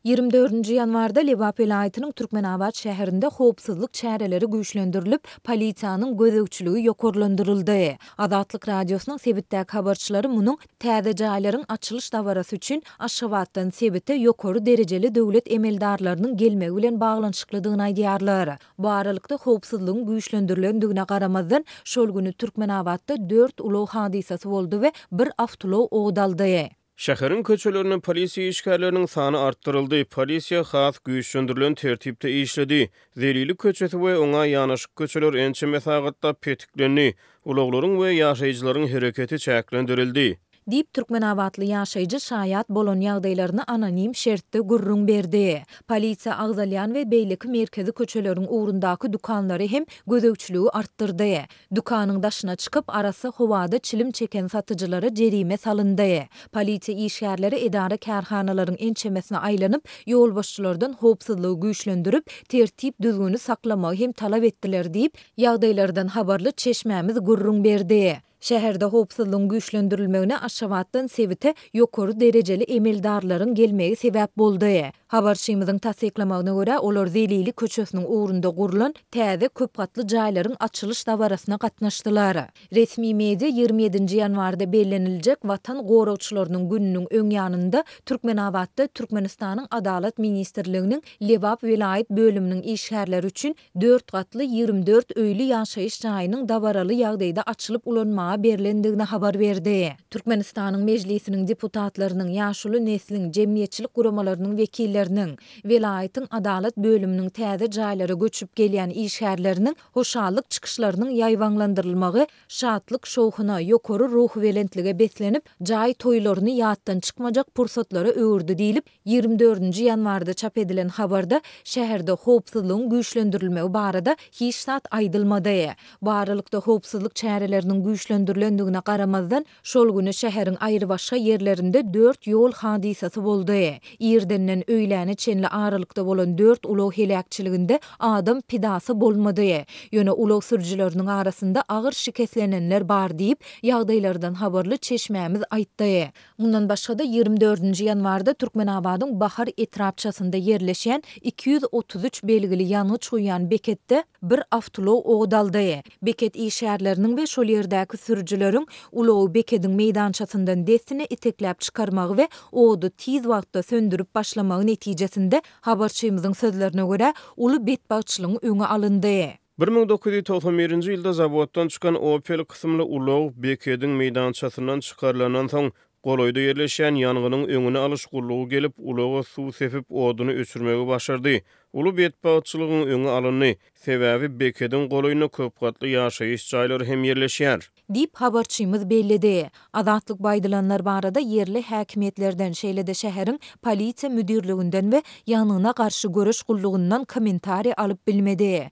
Ýigrimi dördünji ýanwarda Lebap welaýatynyň Türkmenabat şäherinde howpsuzlyk çäreleri güýçlendirilip, polisiýanyň gözegçiligi ýokarlandyryldy. Azatlyk Radiosynyň sebitdäki habarçylary munuň täze jaýlaryň açylyş dabarasy üçin Aşgabatdan sebite ýokary derejeli döwlet emeldarlarynyň gelmegi bilen baglanyşyklydygyny aýdýarlar. Bu aralykda, howpsuzlygyň güýçlendirilendigine garamazdan, şol güni Türkmenabatda dört ulag hadysasy boldy we bir awtoulag ot aldy. Şäheriň köçelerinde polisiýa işgärleriniň sany artdyryldy, polisiýa has güýçlendirilen tertipde işledi. Zelili köçesi we oňa ýanaşyk köçeler ençeme sagatlap petiklendi, ulaglaryň we ýaşaýjylaryň hereketi çäklendirildi. Diýip, türkmenabatly ýaşaýjy şaýat bolan ýagdaýlaryny anonim şertde gürrüň berdi. Polisiýa agzalýan we beýleki merkezi köçeleriň ugrundaky dükanlary hem gözegçiligi artdyrdy. Dükanyň daşyna çykyp, arassa howada çilim çeken satyjylara jerime salyndy. Polisiýa işgärleri edara-kärhanalaryň ençemesine aýlanyp, ýolbaşçylardan howpsuzlygy güýçlendirip, tertip-düzgüni saklamagy hem talap etdiler diýip, ýagdaýlardan habarly çeşmämiz gürrüň berdi. Şäherde howpsuzlygyň güýçlendirilmegine Aşgabatdan sebite ýokary derejeli emeldarlaryň gelmegi sebäp boldy. Habarçymyzyň tassyklamagyna görä, olar Zelili köçesiniň ugrunda gurlan täze köpgatly jaýlaryň açylyş dabarasyna gatnaşdylar. Resmi media 27-nji ýanwarda belleniljek Watan goragçylarynyň gününiň öň ýanynda Türkmenabatda Türkmenistanyň Adalat ministrliginiň Lebap welaýat bölüminiň işgärleri üçin dört gatly 24 öýli ýaşaýyş jaýynyň dabaraly ýagdaýda açylyp ulanmaga berlendigini habar berdi. Türkmenistanyň Mejlisiniň deputatlarynyň, ýaşuly nesliň, jemgyýetçilik guramalarynyň wekilleriniň, welaýatyň Adalat bölüminiň täze jaýlara göçüp gelýän işgärleriniň hoşallyk çykyşlarynyň ýaýbaňlandyrylmagy şatlyk-şowhuna, ýokary ruhubelentlige beslenip, jaý toýlaryny ýatdan çykmajak pursatlara öwürdi diýlip, Ýigrimi dördünji ýanwarda çap edilen habarda şäherde howpsuzlygyň güýçlendirilmegi barada hiç zat aýdylmady. Bu aralykda, howpsuzlyk çäreleriniň güýçlendirilendigine garamazdan, şol güni şäheriň aýrybaşga ýerlerinde dört ýol hadysasy boldy. Irdenden öýläne çenli aralykda bolan dört ulag heläkçiliginde adam pidasy bolmady. Ýöne ulag sürüjileriniň arasynda agyr şikeslenenler bar diýip, ýagdaýlardan habarly çeşmämiz aýtdy. Mundan başga-da, ýigrimi dördünji ýanwarda Türkmenabadyň Bahar etrapçasynda ýerleşýän 233 belgili ýangyç guýýan beketde bir awtoulag ot aldy. Beket işgärleriniň we şol ýerdäki sürüjileriň ulagy bekediň meýdançasyndan dessine itekläp çykarmagy we ody tiz wagtda söndürip başlamagy netijesinde, habarçymyzyň sözlerine görä, uly betbagtçylygyň öňi alyndy. 1991-nji ýylda zawoddan çykan Opel kysymly ulag bekediň meýdançasyndan çykarylandan soň, golaýda ýerleşýän ýangynyň öňüni alyş gullugy gelip, ulaga suw sepip, oduny öçürmegi başardy. Uly betbagtçylygyň öňi alyndy. Sebäbi bekediň golaýynda köpgatly ýaşaýyş jaýlary hem ýerleşýär. Diýip, habarçymyz belledi. Azatlyk bu aýdylanlar barada ýerli häkimiýetlerden, şeýle-de şäheriň polisiýa müdirliginden we ýangyna garşy göreş gullugyndan kommentariý alyp bilmedi.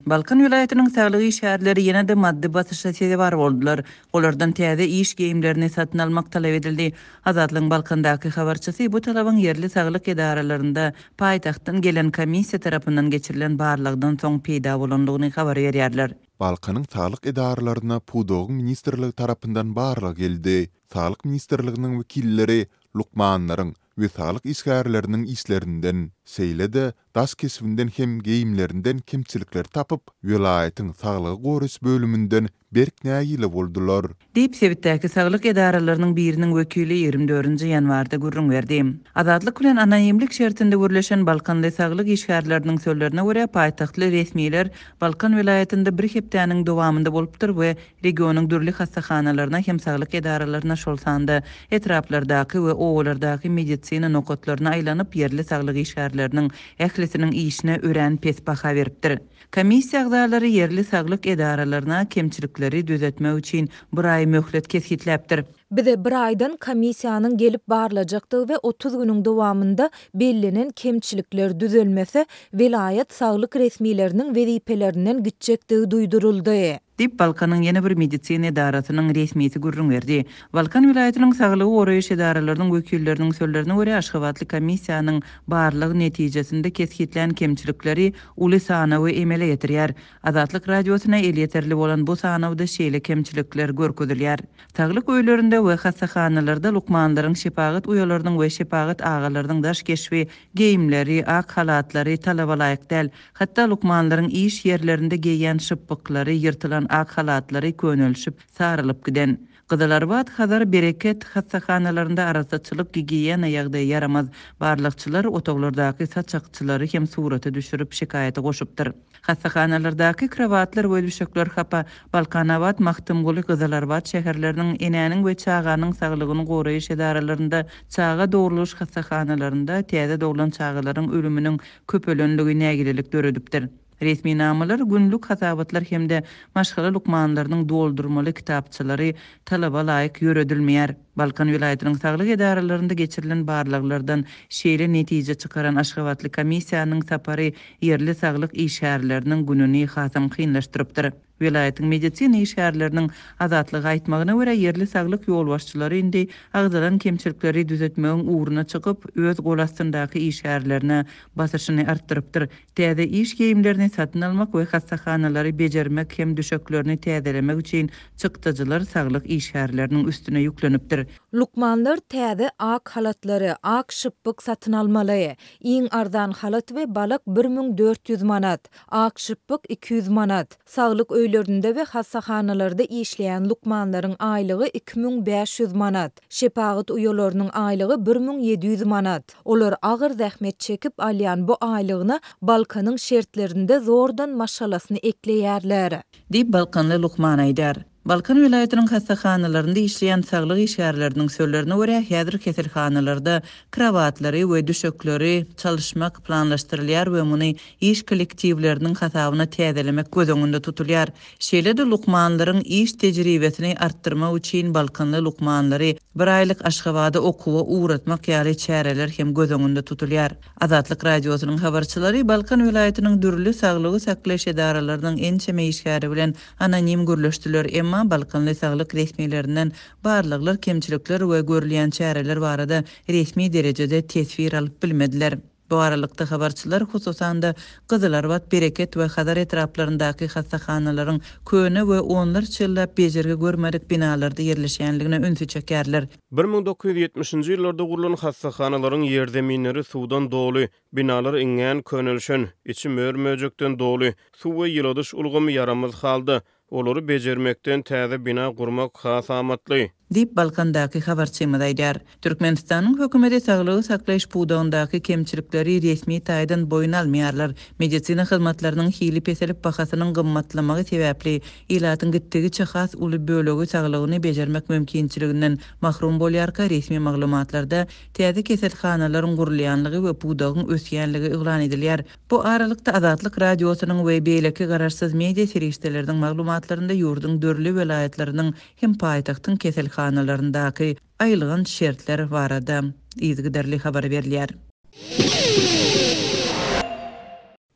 Balkan welaýatynyň saglyk işgärleri ýene-de maddy basyşa sezewar boldular. Olardan täze iş geýimlerini satyn almak talap edildi. Azatlygyň Balkandaky habarçysy bu talabyň ýerli saglyk edaralarynda paýtagtdan gelen komissiýa tarapyndan geçirilen barlagdan soň peýda bolandygyny habar berýärler. Balkanyň saglyk edaralaryna pudagyň ministrligi tarapyndan barlag geldi. Saglyk ministrliginiň wekilleri lukmanlaryň we saglyk işgärleriniň işlerinden, şeýle-de daş keşbinden hem geýimlerinden kemçilikleri tapyp, welaýatyň saglygy goraýyş bölüminden berk nägile boldular. Diýip, sebitdäki saglyk edaralarynyň biriniň wekili ýigrimi dördünji ýanwarda gürrüň berdi. Azatlyk bilen anonimlik şertinde gürleşen balkanly saglyk işgärleriniň sözlerine görä, paýtagtly resmiler Balkan welaýatynda bir hepdäniň dowamynda bolupdyr we regionyň dürli hassahanalaryna hem saglyk edaralaryna, şol sanda etraplardaky we obalardaky medisina nokatlaryna aýlanyp, ýerli saglyk işgärleriniň ählisiniň işine örän pes baha beripdir. Komissiýa agzalary ýerli saglyk edaralaryna kemçilikleri düzetmek üçin bir aý möhlet kesgitläpdir. Bize bir aýdan komissiýanyň gelip barlajakdygy we 30 günüň dowamynda bellenen kemçilikler düzelmese, welaýat saglyk resmileriniň wezipelerinden gitjekdigi duýduryldy. Diýip, Balkanyň ýene bir medisina edarasynyň resmisi gürrüň berdi. Balkan welaýatynyň saglygy goraýyş edaralarynyň wekilleriniň sözlerine görä, aşgabatly komissiýanyň barlag netijesinde kesgitlän kemçilikleri uly sanawy emele getirýär. Azatlyk Radiosyna elýeterli bolan bu sanawda şeýle kemçilikler görkezilýär. Saglyk öýlerinde we hassahanalarda lukmanlaryň, şepagat uýalarynyň we şepagat agalarynyň daş keşbi, geýimleri, ak halatlary talaba laýyk däl. Hatda lukmanlaryň iş ýerlerinde geýýän şypbyklary, ýyrtylan ak halatlary könelişip, sarylyp giden. Gyzylarbat, Hazar, Bereket hassahanalarynda arassaçylyk, gigiýena ýagdaýy ýaramaz. Barlagçylar otaglardaky saçakçylary hem surata düşürip, şikaýata goşupdyr. Hassahanalardaky krowatlar we düşekler hapa. Balkanabat, Magtymguly, Gyzylarbat şäherleriniň enäniň we çaganyň saglygyny goraýyş edaralarynda, çaga dogrulyş hassahanalarynda täze doglan çagalaryň ölüminiň köpelenligi nägilelik döredipdir. Resminamalar, günlük hasabatlar hem-de maşgala lukmanlarynyň doldurmaly kitapçalary talaba laýyk ýöredilmeýär. Balkan welaýatynyň saglyk edaralarynda geçirilen barlaglardan şeýle netije çykaran aşgabatly komissiýanyň sapary ýerli saglyk işgärleriniň gününi hasam kynlaşdyrypdyr. Welaýatyň medisina işgärleriniň Azatlyga aýtmagyna görä, ýerli saglyk ýolbaşçylary indi agzalan kemçilikleri düzetmegiň ugruna çykyp, öz gol astyndaky işgärlerine basyşyny artdyrypdyr. Täze iş geýimlerini satyn almak we hassahanalary bejermek hem düşeklerini täzelemek üçin çykdajylar saglyk işgärleriniň üstüne ýüklenipdir. Lukmanlar täze ak halatlary, ak şypbyk satyn almaly. Iň arzan halat we balak 1400 manat. Ak şypbyk 200 manat. Saglyk öýlerinde we hassahanalarda işleýän lukmanlaryň aýlygy 2500 manat. Şepagat uýalarynyň aýlygy 1700 manat. Olar agyr zähmet çekip alýan bu aýlygyna Balkanyň şertlerinde zordan maşgalasyny ekleýärler. Diýip, balkanly lukman aýdýar. Balkan welaýatynyň hassahanalarynda işleýän saglyk işgärleriniň sözlerine görä, häzir keselhanalarda krowatlary we düşekleri çalyşmak planlaşdyrylýar we muny iş kollektiwleriniň hasabyna täzelemek göz öňünde tutulýar. Şeýle-de lukmanlaryň iş tejribesini artdyrmak üçin balkanly lukmanlary bir aýlyk Aşgabada okuwa ugratmak ýaly çäreler hem göz öňünde tutulýar. Azatlyk Radiosynyň habarçylary Balkan welaýatynyň dürli saglygy saklaýyş edaralarynyň ençeme işgäri bilen anonim gürleşdiler, emma balkanly saglyk resmilerinden barlaglar, kemçilikler we görülýän çäreler barada resmi derejede teswir alyp bilmediler. Bu aralykda, habarçylar, hususan-da, Gyzylarbat, Bereket we Hazar etraplaryndaky hassahanalaryň köne we onlarça ýyllap bejergi görmedik binalarda ýerleşýänligine ünsi çekýärler. 1970-nji ýyllarda gurlan hassahanalaryň ýerzeminleri suwdan doly, Binalar iňňän könelişen, içi mör-möjekden doly, suw we ýyladyş ulgamy ýaramaz halda. Olary bejermekden täze bina gurmak has amatly. Diýip, Balkandaky habarçymyz aýdýar. Türkmenistanyň hökümeti saglygy saklaýyş pudagyndaky kemçilikleri resmi taýdan boýun almaýarlar. Medisina hyzmatlarynyň hili peselip, bahasynyň gymmatlamagy sebäpli, ilatyň gitdigiçe has uly bölegi saglygyny bejermek mümkinçiliginden mahrum bolýarka, resmi maglumatlarda Täze keselhanalaryň gurulýanlygy we pudagyň ösýänligi yglan edilýär. Bu aralykda, Azatlyk Radiosynyň we beýleki garaşsyz media serişdeleriniň maglumatlarynda ýurduň dürli welaýatlarynyň hem paýtagtyň keselhanalaryndaky aýylganç şertler barada yzygiderli habar berilýär.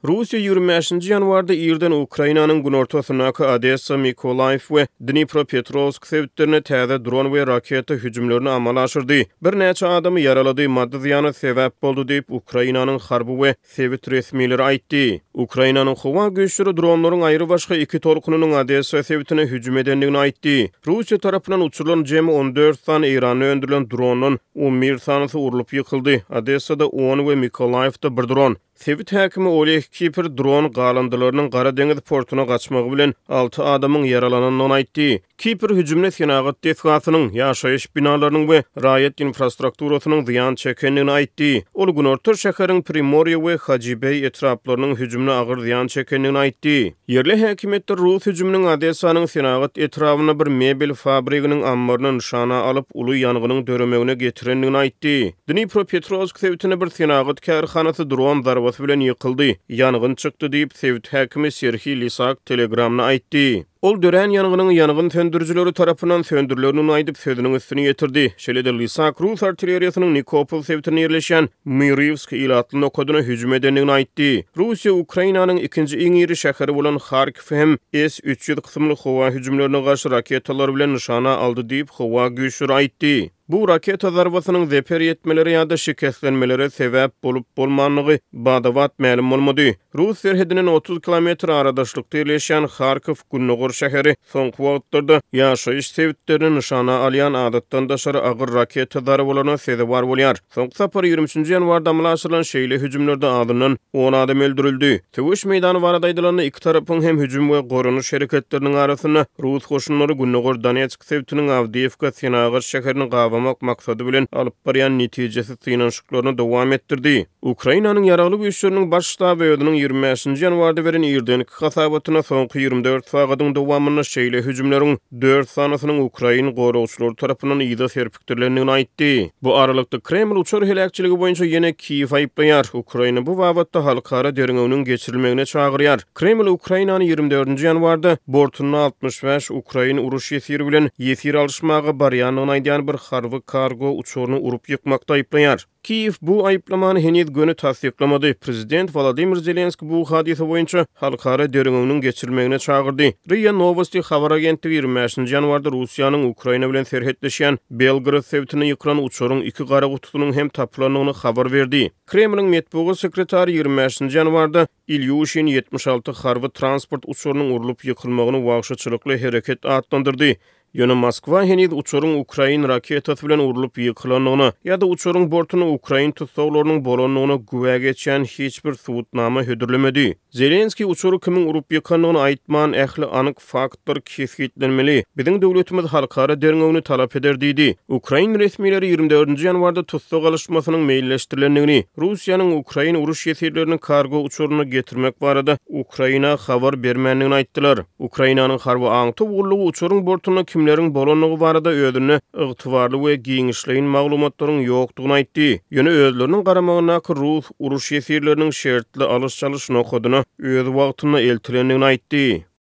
Russiýa 25-nji ýanwarda irden Ukrainanyň günortasyndaky Odessa, Mykolaýiw we Dnipropetrowsk sebitlerine täze dron we raketa hüjümlerini amala aşyrdy, birnäçe adamy ýaralady, maddy zyýana sebäp boldy diýip, Ukrainanyň harby we sebit resmileri aýtdy. Ukrainanyň howa güýçleri dronlaryň aýrybaşga iki tolkunynyň Odessa sebitine hüjüm edendigini aýtdy. Russiýa tarapyndan uçurylan jemi 14 sany Eýranda öndürilen drondan 11 sanysy urlup ýykyldy, Odessada on we Mykolaýiwda bir dron. Sebit häkimi Oleg Kiper dron galyndylarynyň Gara deňiz portuna gaçmagy bilen alty adamyň ýaralanandygyny aýtdy. Kiper hüjümde senagat desgasynyň, ýaşaýyş binalarynyň we raýat infrastrukturasynyň zyýan çekendigini aýtdy. Ol günorta şäheriň Primorýe we Hajibeý etraplarynyň hüjümde agyr zyýan çekendigini aýtdy. Ýerli häkimiýetler rus hüjüminiň Odessanyň senagat etrabynda bir mebel fabriginiň ammaryny nyşana alyp, uly ýangynyň döremegine getirendigini aýtdy. Dnipropetrowsk sebitinde bir senagat kärhanasy dron zarbasy. zarbasy bilen ýykyldy, ýangyn çykdy diýip, sebit häkimi Serhiý Lisak Telegramda aýtdy. Ol dörän ýangynyň ýangyn söndürijileri tarapyndan söndürilendigini aýdyp, sözüniň üstüni ýetirdi. Şeýle-de Lysak rus artilleriýasynyň Nikopol sebitinde ýerleşýän Myriwsk ilatly nokadyna hüjüm edendigini aýtdy. Russiýa Ukrainanyň ikinji iň iri şäheri bolan Harkiwi hem S 300 kysymly howa hüjümlerine garşy raketalar bilen nyşana aldy diýip, howa güýçleri aýtdy. Bu raketa zarbasynyň zeper ýetmelere ýa-da şikeslenmelere sebäp bolup-bolmandygy bada-bat mälim bolmady. Rus serhedinden 30 kilometr aradaşlykda ýerleşýän Harkow gündogar şäheri soňky wagtlarda ýaşaýyş sebitlerini nyşana alýan adatdan daşary agyr raketa zarbalaryna sezewar bolýar. Soňky sapar 23-nji ýanwarda amala aşyrylan şeýle hüjümlerde azyndan on adam öldürildi. Söweş meýdany barada aýdylanda, iki tarapyň hem hüjüm we goranyş hereketleriniň arasynda rus goşunlary gündogar Donetsk sebitiniň Awdiýewka senagat şäherini gabamak maksady bilen alyp barýan netijesiz synanyşyklaryny dowam etdirdi. Ukrainanyň Ýaragly Güýçleriniň Baş ştaby özüniň 25-nji ýanwarda beren irdenki hasabatynda soňky 24 sagadyň dowamynda şeýle hüjümleriň dört sanysynyň ukrain goragçylary tarapyndan yza serpikdirilendigini aýtdy. Bu aralykda, Kreml uçar heläkçiligi boýunça ýene Kiýewi aýyplaýar, Ukraina bu babatda halkara derňewiniň geçirilmegine çagyrýar. Kreml Ukrainany 24-nji ýanwarda bortunda 65 ukrain uruş ýesiri bilen ýesir alyşmaga barýandygyny aýdýan bir harby kargo uçaryny urup ýykmakda aýyplaýar. Kiýew bu aýyplamany heniz göni tassyklamady. Prezident Wolodymyr Zelenski bu hadysa boýunça halkara derňewiniň geçirilmegine çagyrdy. RIA Nowosti habar agentligi 25-nji ýanwarda Russiýanyň Ukraina bilen serhetleşýän Belgorod sebitinde ýykylan uçaryň iki gara gutusynyň hem tapylandygyny habar berdi. Kremliň metbugat sekretary 25-nji ýanwarda Ilýuşin 76 harby transport uçarynyň urlup ýykylmagyny wagşyçylykly hereket atlandyrdy. Ýöne Moskwa heniz uçaryň ukrain raketasy bilen urlup ýykylandygyna ýa-da uçaryň bortunda ukrain tussaglarynyň bolandygyna güwä geçýän hiç bir subutnama hödürlemedi. Zelenskiý uçary kimiň urup ýykandygyny aýtman, ähli anyk faktlar kesgitlenmeli, biziň döwletimiz halkara derňewini talap eder diýdi. Ukrain resmileri 24-nji ýanwarda tussag alyşmasynyň meýilleşdirilendigini, Russiýanyň ukrain uruş ýesirlerini kargo uçarynda getirmek barada Ukraina habar bermändigini aýtdylar. Ukrainanyň harby aňtaw gullugy uçaryň bortunda kimleriň bolandygy barada özünde ygtybarly we giňişleýin maglumatlaryň ýokdugyny aýtdy. Ýöne özleriniň garamagyndaky rus uruş ýesirleriniň şertli alyş-çalyş nokadyna öz wagtynda eltilendigini aýtdy.